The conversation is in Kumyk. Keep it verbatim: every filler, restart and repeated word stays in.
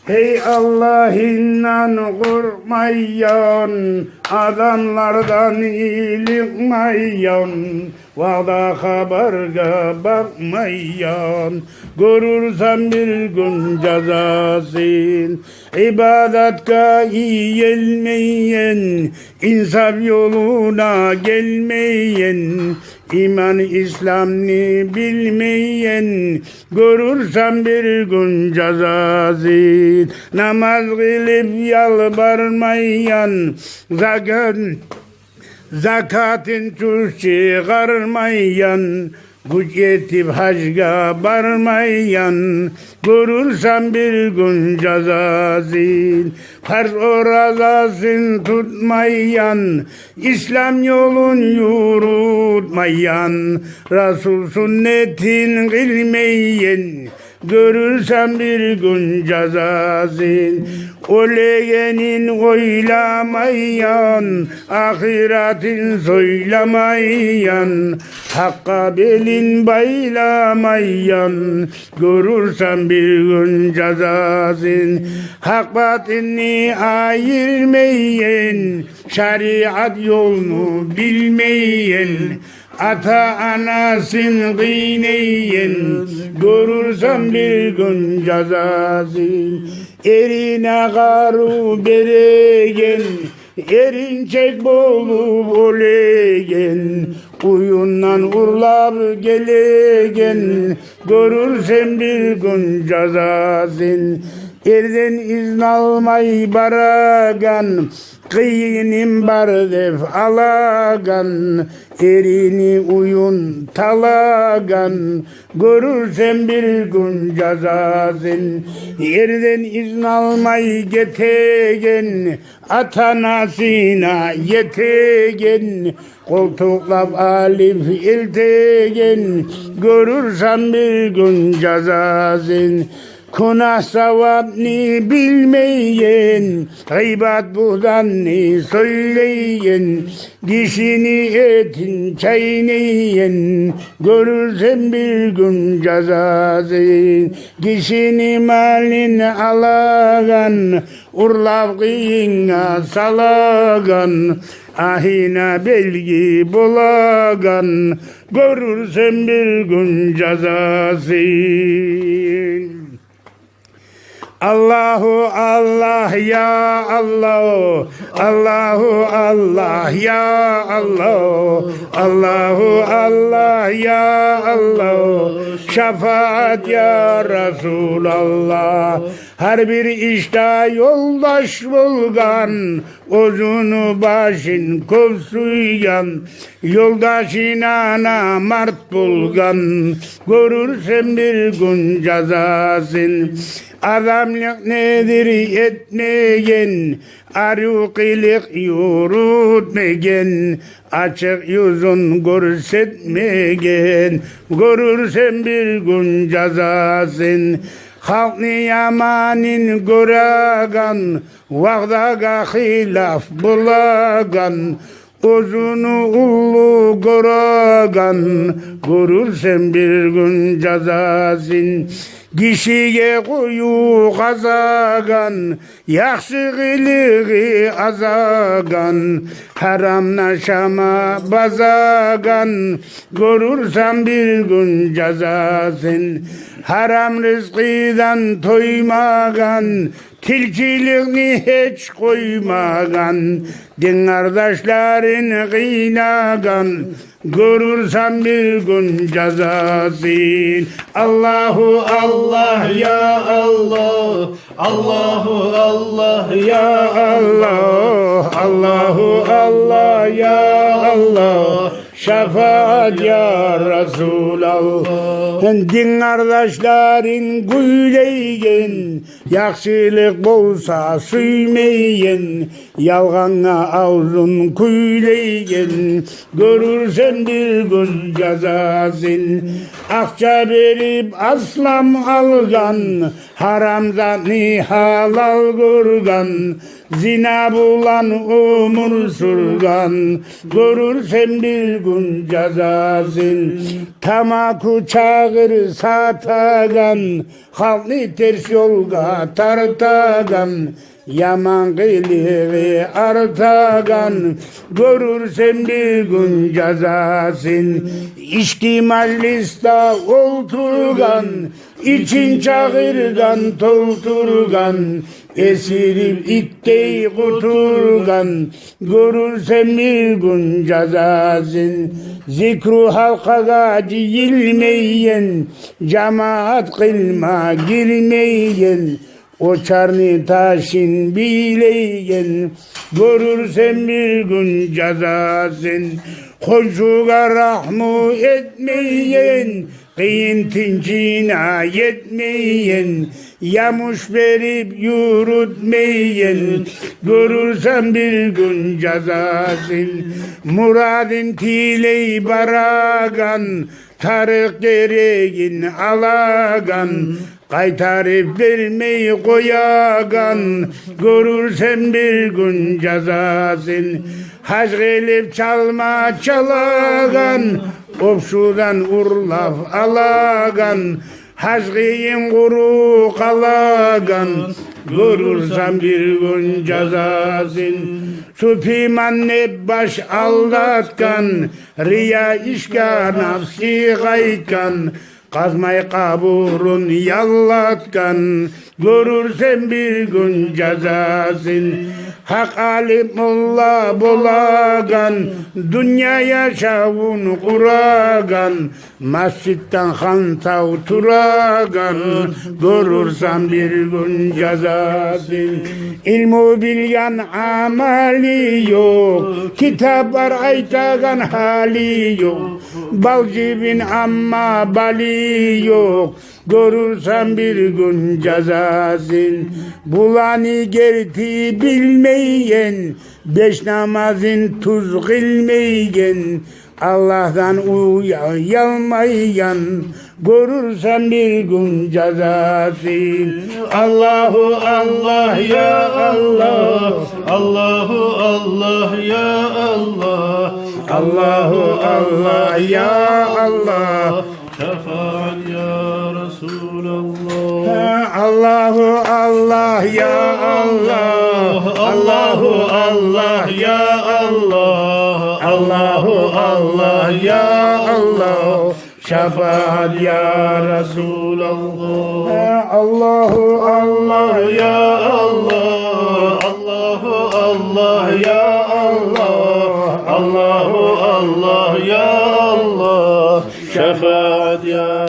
Эй, Аллагьындан къоркъмайгъан, адамлардан иликмейген, ваъда хабаргъа бакъмайгъан, гёрюрсен бир гюн жазасын. Ибадатгъа иелмейген, инсап ёлуна гелмейген, иман исламны билмейген, гёрюрсен бир гюн жазасын. Намаз къылып ялбармайгъан, закат, закатын тюз чыгъармайгъан, гюч етип гьажгъа бармайгъан, гёрюрсен бир гюн жазасын. Парз оразасын тутмайгъан, ислам ёлун юрютмейген, Расул суннатын къылмайгъан, гёрюрсен бир гюн жазасын. Оьлегенин ойламайгъан, ахыратын сёйлемейген, гьакъгъа белин байламайгъан, гёрюрсен бир гюн жазасын. Гьакъ батилни айырмайгъан, шариат ёлну билмейген, ата-анасын къыйнайгъан, гёрюрсен бир гюн жазасын. Эрине къару береген, эринчек болуп оьлеген, уьюнден урлап гелеген, гёрюрсен бир гюн жазасын. Эрден изну алмай барагъан, къыйыным бар деп алагъан, эрини уьюн талагъан, гёрюрсен бир гюн жазасын. Эрден изну алмай гетеген, ата-анасына етеген, къолтукълап алып элтеген, гёрюрсен бир гюн жазасын. Гюнагь-савапны билмейген, гъыйбат-бугьтанны сёйлейген, гишини этин чайнайгъан, гёрюрсен бир гюн жазасын. Гишини малын алагъан, урлап къыйынгъа салагъан, агьына белги болагъан, гёрюрсен бир гюн жазасын. Аллагьу Аллагь, я Аллагь, Аллагьу Аллагь, я Аллагь, Аллагьу Аллагь, я Аллагь, шафаат, я Расулаллагь. Гьар бир ишде ёлдаш болгъан, оьзюню башын кёп сюйген, ёлдашына намарт болгъан, гёрюрсен бир гюн жазасын. Адамлыкъ недир этмеген, арив къылыкъ юрютмеген, ачыкъ юзюн гёрсетмеген, гёрюрсен бир гюн жазасын. Халкъны яманын гёреген, ваъдагъа хилаф болагъан, оьзюню уллу гёреген, гёрюрсен бир гюн жазасын. Гишиге къую къазагъан, яхшы къылыгъы азагъан, гьарам нашама базагъан, гёрюрсен бир гюн жазасын. Гьарам ризкъыдан тоймагъан, тилчиликни гьеч къоймагъан, дин къардашларын къыйнагъан, гёрюрсен бир гюн жазасын. Аллагьу Аллагь, я Аллагь, Аллагьу Аллагь, я Аллагь, Аллагьу Аллагь, я Аллагь, шафаат, я Расулаллагь. Дин къардашларын гюйлейген, яхшылыкъ болса сюймейген, ялгъангъа авзун кюйлейген, гёрюрсен бир гюн жазасын. Акъча берип аслам алгъан, гьарам затны гьалал гёрген, зина булан оьмюр сюрген, гёрюрсен бир гюн жазасын. Тамаку чагъыр сатагъан, халкъны терс ёлгъа тартагъан, яман къылыгъы артагъан, гёрюрсен бир гюн жазасын. Ички мажлисде олтургъан, ичин чагъырдан толтургъан, эсирип итдей къутургъан, гёрюрсен бир гюн жазасын. Зикру гьалкъагъа жыйылмайгъан, жамагьат къылма гирмейгъен, очарны ташын бийлейген, гёрюрсен бир гюн жазасын. Хоншугъа рагьму этмейген, къыйын тынчына етмейген, ямуш берип юрютмейген, гёрюрсен бир гюн жазасын. Мурадын тилей барагъан, тарыкъ герегин алагъан, къайтарып бермей къоягъан, гёрюрсен бир гюн жазасын. Гьаж къылып чалма чалагъан, опшудан урлап алагъан, гьаж къыйын къуру къалагъан, гёрюрсен бир гюн жазасын. Супиман деп баш алдатгъан, рия ишге напсы къайтгъан, къазмай къабурун яллатгъан, гёрюрсен бир гюн жазасын. Гьакъ алим молла болагъан, дюнья яшавун къурагъан, межитден хантав турагъан, гёрюрсен бир гюн жазасын. Илму билген амалы ёкъ, китаплар айтагъан гьалы ёкъ, бал жибин амма балы ёкъ, гёрюрсен бир гюн жазасын. Буланы герти билмейген, беш намазын тюз къылмайгъан, Аллагьдан уялмайгъан, гёрюрсен бир гюн жазасын. Аллагьу Аллагь, я Аллагь, Аллагьу Аллагь, я Аллагь, Аллагьу Аллагь, я Аллагь. شفاعة يا رسول الله. Аллагьу Аллагь, я Аллагь, Аллагьу Аллагь, я Аллагь, Аллагьу Аллагь, я Аллагь, شفاعة يا رسول الله. Аллагьу Аллагь, я Аллагь, Аллагьу Аллагь, я Аллагь, Аллагьу Аллагь, я Аллагь, شفاعة يا